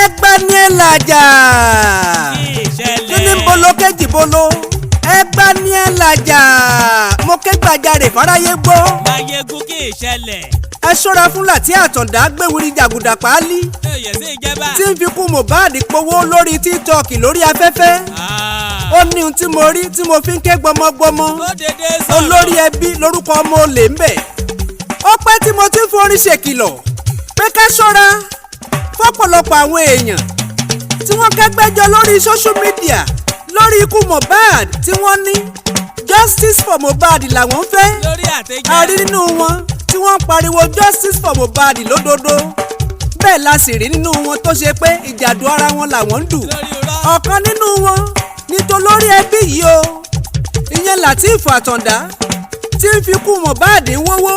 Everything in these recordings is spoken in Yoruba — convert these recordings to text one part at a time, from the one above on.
Ẹgbẹ́ ní ẹ̀ làjà. Kí ìṣẹ̀lẹ̀. Kí ni ń bolo kéjì bolo? Ẹgbẹ́ ní ẹ̀ làjà, mo ké gbàjarè fáráyé gbọ́. Máyégún, kí ìṣẹ̀lẹ̀. Ẹ ṣọ́ra fún Láti Àtàndá, gbéwìrì jàgùdà páálí Èyẹ sí ìjẹba. tí ń fi kú Mohbad powó lórí TikTok lórí afẹ́fẹ́. Ó ní ohun tí mo rí tí mo fi ń ké gbọmọgbọmọ. Ó dédé sọ̀rọ̀. Olórí ẹbí lórúkọ ọmọ olè ń bẹ̀. Ó pẹ́ tí mo ti ń forin ṣèkìlọ̀ pé ká ṣọ́ra fọ́pọ̀lọpọ̀ àwọn èèyàn tí wọ́n kẹ́gbẹ́jọ lórí social media lórí ikú Mohbad, tí wọ́n ní justice for Mohbad làwọn fẹ́. Lórí àtẹ̀jẹ́. A rí nínú wọn tí wọ́n ń pariwo justice for Mohbad lódodo, bẹ́ẹ̀ la sì rí nínú wọn tó ṣe pé ìjàdù ara wọn làwọn ń dù. Lórí irọ́. Ọ̀kan nínú wọn ní tolórí ẹbí yìí o, ìyẹn Lateef Àtàndá tí ń fi kú Mohbad ń wówó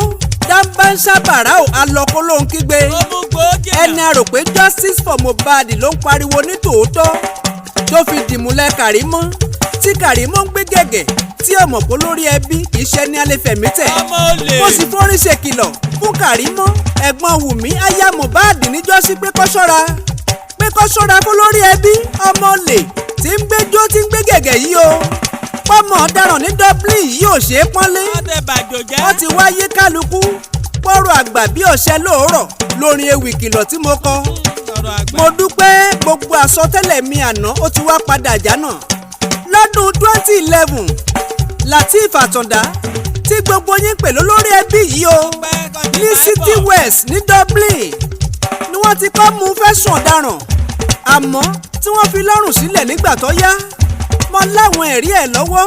dáńbánsá bàrà ò alọ́kó ló ń kígbe. Ó mú gbòógì. Ẹni a rò pé justice for Mohbad ló ń pariwo ní tòótọ́, tó fi dìmúlẹ̀ Kàrímọ́, tí Kàrímọ́ ń gbé gẹ̀gẹ̀, tí ọmọ kó lórí ẹbí kì í ṣe ní alẹ́ fẹ̀mí tẹ̀. Ọmọ olè. Mo sì forin ṣèkìlọ̀ fún Kàrímọ́, ẹ̀gbọ́n Wùmí aya Mohbad níjọ́sí, pé kó ṣọ́ra, pé kó ṣọ́ra fún lórí ẹbí ọmọ olè tí ń gbẹ́jọ́, tí ń gbé gẹ̀gẹ̀ yìí o. Pọ́mọ ọ̀daràn ní Dublin yìí ò ṣeé pọ́nlé. Wọ́n tẹ bàjò jẹ́. Wọ́n ti wáyé kálukú pọ́rọ̀ àgbà bí ọ̀ṣẹ́ lóòrọ̀ lórin ewì ìkìlọ̀ tí mo kọ. Ọ̀rọ̀ àgbà. Mo dúpẹ́, gbogbo àsọtẹ́lẹ̀ mi àná ó ti wá padà jánà. Lọ́dún 2011, Lateef Àtàndá tí gbogbo yín pè lólórí ẹbí yìí o, Pẹ́ kọ́ni ní City West ní Dublin ni wọ́n ti kọ́ mú fẹ̀sùn ọ̀daràn, àmọ́ tí wọ́n fi lọ́rùn sílẹ̀ nígbà tó yá. Mo láwọn ẹ̀rí ẹ̀ lọ́wọ́.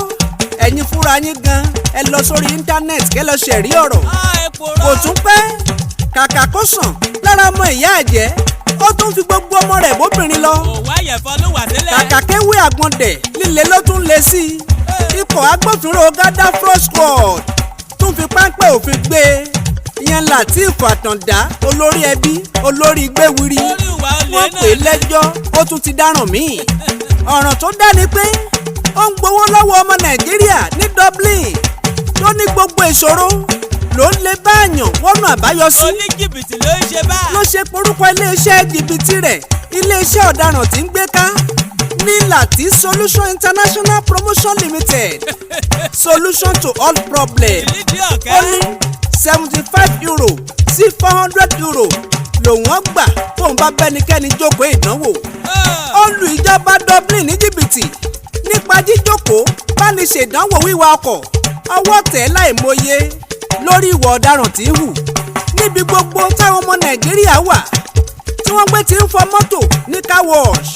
Ẹ̀yin fúnra yín gan, ẹ lọ sórí íńtánẹ́ẹ̀tì kẹ́ lọ ṣẹ̀rí ọ̀rọ̀. Epo rọ. Kò tún pẹ́, kàkà kó sàn lára ọmọ ìyá àjẹ́, ó tún fi gbogbo ọmọ rẹ̀ bóbìnrin lọ. Òwò àyẹ̀fọ́ ló wà sílẹ̀. Kàkà kéwé àgbọ̀ndẹ̀ líle ló tún lé sí i. Ikọ̀ agbófinró gada fraud squad tún fi páńpẹ́ òfin gbé e, ìyẹn Lateef Àtàndá, olórí ẹbí, olórí gbéwiri. Lórí ìwà olè Wọ́n náà. pè é lẹ́jọ́, ó tún ti dáràn míì. Ọ̀ràn tó dá ni pé ó ń gbowó lọ́wọ́ ọmọ Nàìjíríà ní Dublin, tó ní gbogbo ìṣòro ló ń lè báàyàn wọ́nà àbáyọ sí. Oníjìbìtì ló ń ṣe bá. Ló ṣe porúkọ iléeṣẹ́ jìbìtì rẹ̀, iléeṣẹ́ ọ̀daràn tí ń gbé ká ní Lati Solution International Promotion Limited, solution to all problems. Ìdílé ọ̀kẹ́. Ó ní €75 sí €400 lòun ó gbà tóun bá bẹ́nikẹ́ni jókòó ìdánwò. Ó lu ìjọba Dublin ní jìbìtì nípa jíjókòó bá ní ṣèdánwò wíwa ọkọ̀. Ọwọ́ tẹ̀ láìmọye lórí ìwà ọ̀daràn tí ń hù níbi gbogbo táwọn ọmọ Nàìjíríà wà tí wọ́n gbé ti ń fọ mọ́tò ní car wash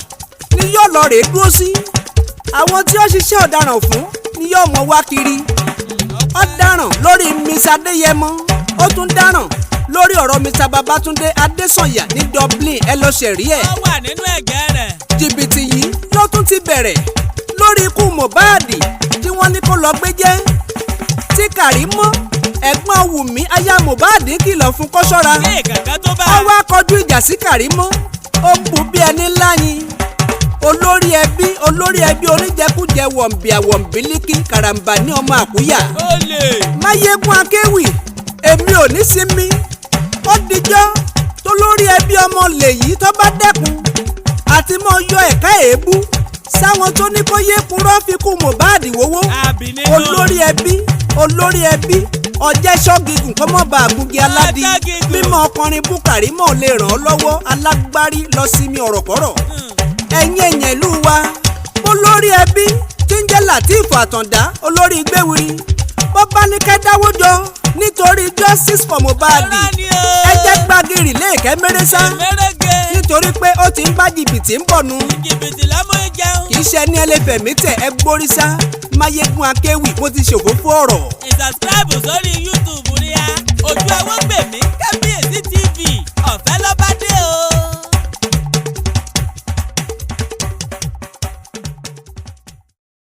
ni yóò lọ rèé dúró sí. Àwọn tí ó ṣiṣẹ́ ọ̀daràn fún ni yóò mọ̀ wá kiri. Ó dáràn lórí Mr Adéyẹmọ, ó tún dáràn lórí ọ̀rọ̀ Mr Babatunde Adésànyà ní Dublin. Ẹ lọ ṣẹ̀rí ẹ̀. Ó wà nínú ẹ̀jẹ̀ rẹ̀. Jìbìtì yìí ló tún ti bẹ̀rẹ̀ lórí ikú Mohbad tí wọ́n ní kó lọ gbé jẹ́, tí Kàrímọ́, ẹ̀gbọ́n Wùmí aya Mohbad, kìlọ̀ fún kó ṣọ́ra. Ní ìkàkà tó bá. Ó wá kọjú ìjà sí Kàrímọ́, ó bù bí ẹni láyìn. Olórí ẹbí, olórí ẹbí oníjẹkújẹ, wọ̀nbíà wọ̀nbílíkì, karambà ní ọmọ àkúyà. Olè. Máyégún Akéwì, èmi ò ní sinmi. Ó dijọ́ tó lórí ẹbí ọmọ lèyí tó bá dẹ́kun àti mọ́ yọ ẹ̀ka èébú sáwọn tó ní kó yé purọ́ fi kú Mohbad wówó. Àbí nínú. Olórí ẹbí, olórí ẹbí ọjẹ́ ṣọ́gígùn kọ́mọ́ bá àgùgì aládì. Ọjọ́ gígùn. Mímọ́ ọkùnrin búkàrí mọ́ ò lè ràn ọ́ lọ́wọ́, alágbárí lọ sí mi ọ̀rọ̀kọ́rọ̀. Ẹ̀yin èèyàn ìlú wa, olórí ẹbí tí ń jẹ́ Lateef Àtàndá, olórí gbéwìrì, bó bá ní kẹ́ dáwó jọ nítorí justice for Mohbad, Ọlá ni o. ẹ jẹ́ gbàgìrì lẹ́ẹ̀kẹ́ mẹ́rẹ́sá, Mẹ́rẹ́gẹ́. nítorí pé ó ti ń bá jìbìtì ń bọ̀ nu. Jìbìtì lọ́mú jẹun. Kì í ṣe ní ẹlẹ́fẹ̀mí tẹ̀ ẹ gbórísá. Máyégún Akéwì, mo ti ṣòfófó ọ̀rọ̀. Ìsubscribe sórí YouTube rí a.